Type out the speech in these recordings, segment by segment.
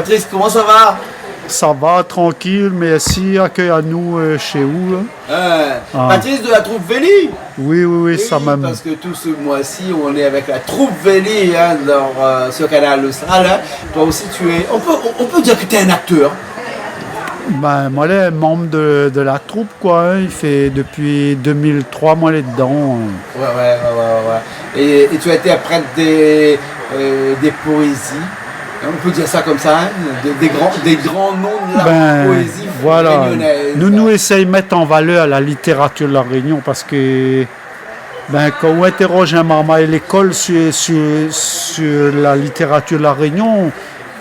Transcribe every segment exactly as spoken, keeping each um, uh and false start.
Patrice, comment ça va ? Ça va, tranquille, merci, accueille à nous, euh, chez vous, hein. Euh, Ah. Patrice de la troupe Véli. Oui, oui, oui, Oui, ça même. Parce que tout ce mois-ci, on est avec la troupe Véli, hein, dans, euh, sur Kanal Austral, hein. Toi aussi, tu es, on peut, on, on peut dire que t'es un acteur. Ben, moi, lé membre de, de la troupe, quoi, hein. Il fait depuis deux mille trois, moi, lé dedans, hein. Ouais, ouais, ouais, ouais, ouais. Et, et tu interprètes des, euh, des poésies. On peut dire ça comme ça, hein, des, des grands, des grands noms de la Ben, poésie voilà. Réunionnaise. Nou, nou éséy mèt an valèr la littérature de La Réunion parce que, ben, kan ou interroge in marmay lékol sur, sur, sur la littérature de La Réunion,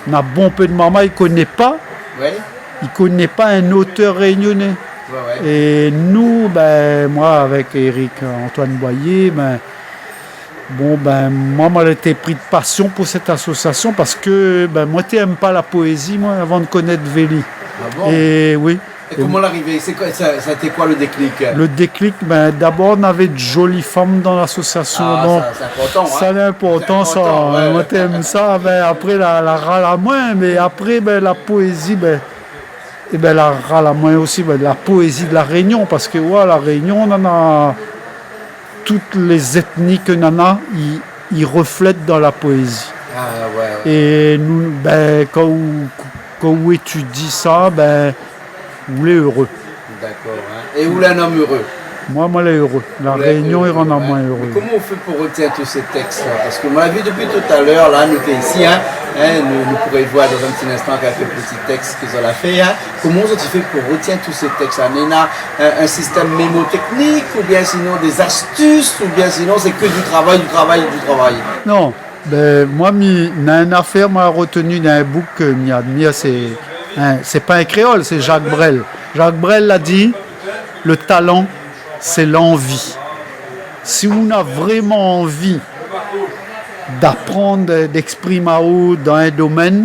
na bonpé de marmay i koné pa. Ouais. I koné pa in otèr réunionnais. Ouais, ouais. É nou, ben, moi, avèk Éric Antoine Boyer, ben, bon, ben, moi, moi, lété pri de pasion pou sèt asosiasion parske, ben, moi té èm pa la poézi, moi, avan de konèt Véli. Ah bon ? É oui. Et comment l'arrivée ? C'est quoi, ça, ça a été quoi le déclic ? Le déclic, ben, d'abord, navé de zoli fanm dan l'asosiasion. Ah, donk, sa, c'est important, hein. Sa, lé inportan, sa. C'est important, ouais. Moi té èm sa, ben, apré, la, la ral amoin, mé apré, ben, la poézi, ben, é ben, la ral amoin osi, ben, la poézi de La Réunion, parske, ouais, La Réunion, nana tout lé zétni ke nana, i, i reflèt dan la poézi. Ah, ouais, ouais. É nou, ben, kan ou, kan ou étudi sa, ben, ou lé éré. D'accord, hein. Et ou lé un homme heureux. Moi, moi, lé éré. La Réunion i rann amoin éré. Mais comment on fait pour retenir tous ces textes-là ? Parce que moi, la vu depuis tout à l'heure, là, nou té isi, hein, hein, nou, nou pourré voir dans un petit instant quelques petits textes ke zot la fé, hein. Comment zot i fé pou retien tout sé tèks la ? Néna in, in sistèm mémoteknik, oubien sinon des astuces, oubien sinon c'est que du travail, du travail, du travail ? Non, ben, moi, mi, na in afèr, moi, la retenu dan in bouk ke mi admir, sé, hein, sé pa in kréol, sé Jacques Brel. Jacques Brel la di, le talent, c'est l'envie. Si ou na vréman anvi d'aprann, d'exprim aou dan in domèn,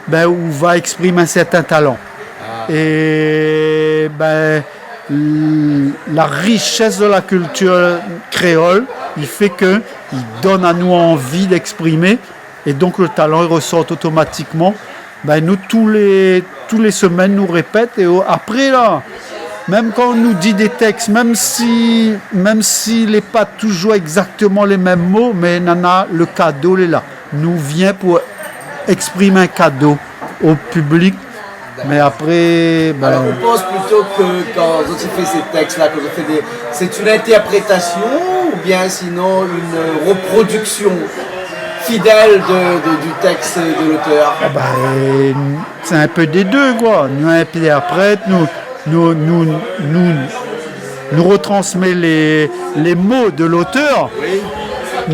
ben, ou va exprim in sèrtin talan. Ah. É, ben, l-, la richès de la kiltir kréol, i fé ke i donn anou anvi d'exprimé, é donk le talan i resort otomatikman. Ben, nou, tou lé, tou lé semèn, nou répèt, é o-, apré, la, mèm kan nou di dé tèks, mèm si, mèm si lé pa toujour égzakteman lé mèm mo, mé nana, le kado lé la. Nou vien pou exprim in kado o piblik, mé apré, ben... Alors, on pense plutôt que quand on fait ces textes-là, quand on fait des, c'est une interprétation ou bien sinon une reproduction fidèle de, de, du texte et de l'auteur ? Ah ben, sé in pé dé dé, koi. Nou intèrprèt, nou, nou, nou, nou, nou retransmèt lé, lé mo de l'otèr, oui,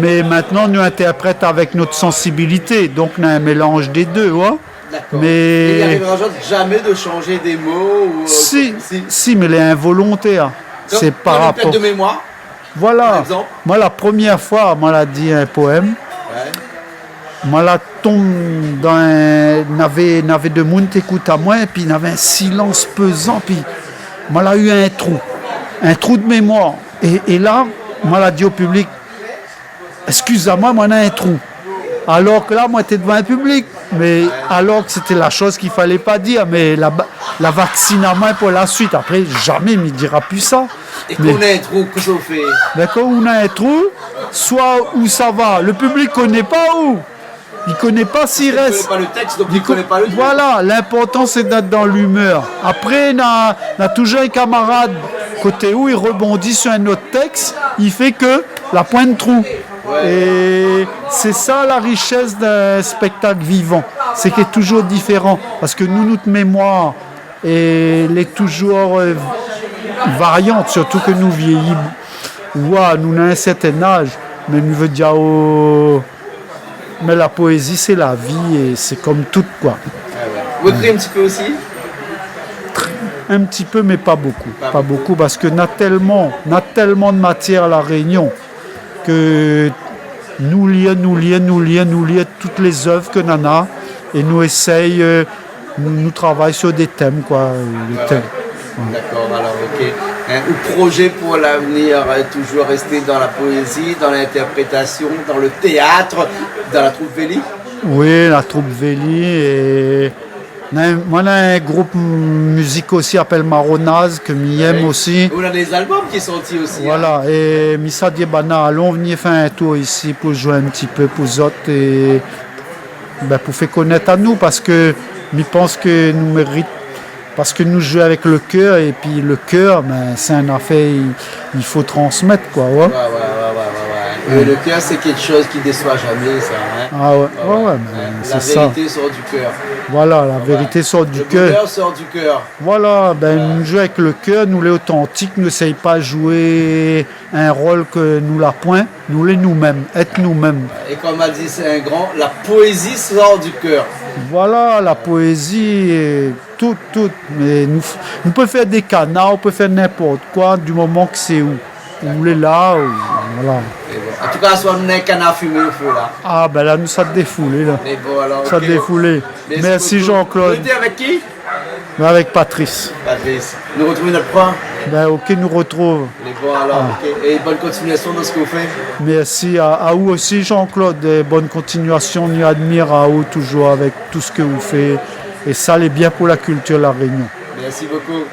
mé mintnan nou intèrprèt avèk nout sansibilité, donk na in mélanz dé dé, ouais. D'accord. Mé... Il n'arrivera ja-, jamais de changer des mots ou, euh, si, si, mé lé involontèr. Sé par rapor... Comme une perte de mémoire. Voilà. Par exemple. Moi, la première fois, moi, la di in poèm. Ouais. Moi, la tonm dan in, navé, navé demoun té ékout amoin, épi navé in silans pézan, épi moi, la u in trou, in trou de mémoir. É, é la, moi, la di o piblik, eskiz amoin, moi, na in trou. Alor ke la, moi, té dovan in piblik. Mé alor ke sété la shoz k'i falé pa dir, mé la ba-, la vaksine amoin pou la suit. Apré, zamé mi dira pi sa. É mé kan ou na in trou, kosa ou fé ? Ben, kan ou na in trou, soi ou sava, le piblik koné pa ou. I koné pa si i rès. Parce que tu connais pas le texte, donc il connaît pas le trou. Voilà, l'inportan sé d'èt dan l'imèr. Apré, na, na toujour in kamarad koté ou, i rebondi sur in ot tèks, i fé ke la poin trou. Ouais. É sé sa la richès d'in spèktak vivan, sé ke lé toujour diféran, parske nou, nout mémoir, é lé toujour, euh, variant, sirtou ke nou viéyi. Oua, nou na in sèrtin az, mé nou vé dir, oh, mé la poézi, sé la vi é sé kom tout, koi. Ah ouais. Ou écris un petit peu aussi ? In ti pé, mé pa bokou. Pa bokou, parske na tèlman, na tèlman de matièr a La Réunion ke nou lir, nou lir, nou lir, nou lir tout lé zèv ke nana, é nou éséy, euh, nou, nou travay sur dé tèm, koi, euh, dé tèm. Ouais, ouais. D'accord, alors, ok. Hein, ou projet pour l'avenir, euh, toujours rester dans la poésie, dans l'interprétation, dans le théâtre, dans la troupe Véli ? Oui, la troup Véli, é na in, moin na in group mizik osi, apèl Maronaz, ke mi èm osi. Ou na dé album ki sorti osi, in. Voilà, é mi sa di banna, alon vni fé in tour isi pou zoué in ti pé pou zot é, bin, pou fé konèt anou, parske mi pans ke nou mérit, parske nou zoué avèk le kèr, épi le kèr, bin, sé in afèr, i, i fo transmèt, koi, ouais. Ouais, ouais, ouais, ouais, ouais, ouais. É le kèr, sé kékshoz ki désoi zamé, sa, in. Ah ouais, ouais, ouais, bin, sé sa. La vérité sort du cœur. Voilà, la vérité sort du cœur. Le bonheur sort du cœur. Voilà, bin, nou zoué avèk le kèr, nou lé otantik, nou éséy pa zoué in rol ke nou la poin, nou lé nou mèm, èt nou mèm. É konm la di, sé in gran, la poézi sort du cœur. Voilà, la poézi, é tout, tout. Mé nou, nou pé fé dé kanar, nou pé fé ninport koi, di moman ke sé ou, ou lé la, ou, voilà. É bon. An tou ka, aswar nou na in kanar fimé o fé, la. Ah, bin la, nou sa défoulé, la. Mé bon, alor, ok. Sa défoulé. Mèrsi, Jean-Claude. Ou lété avèk ki ? Bin, avèk Patrice. Patrice. Nou rotrouv in ot foi ? Bin, ok, nou rotrouv. Lé bon, alor, ok. É bone kontinuasion dan sak ou fé. Mèrsi a, a ou osi, Jean-Claude, é bone kontinuasion. Ni admir aou toujour avèk tout sak ou fé. É sa lé bien pou la kiltir La Rényon. Mèrsi bokou.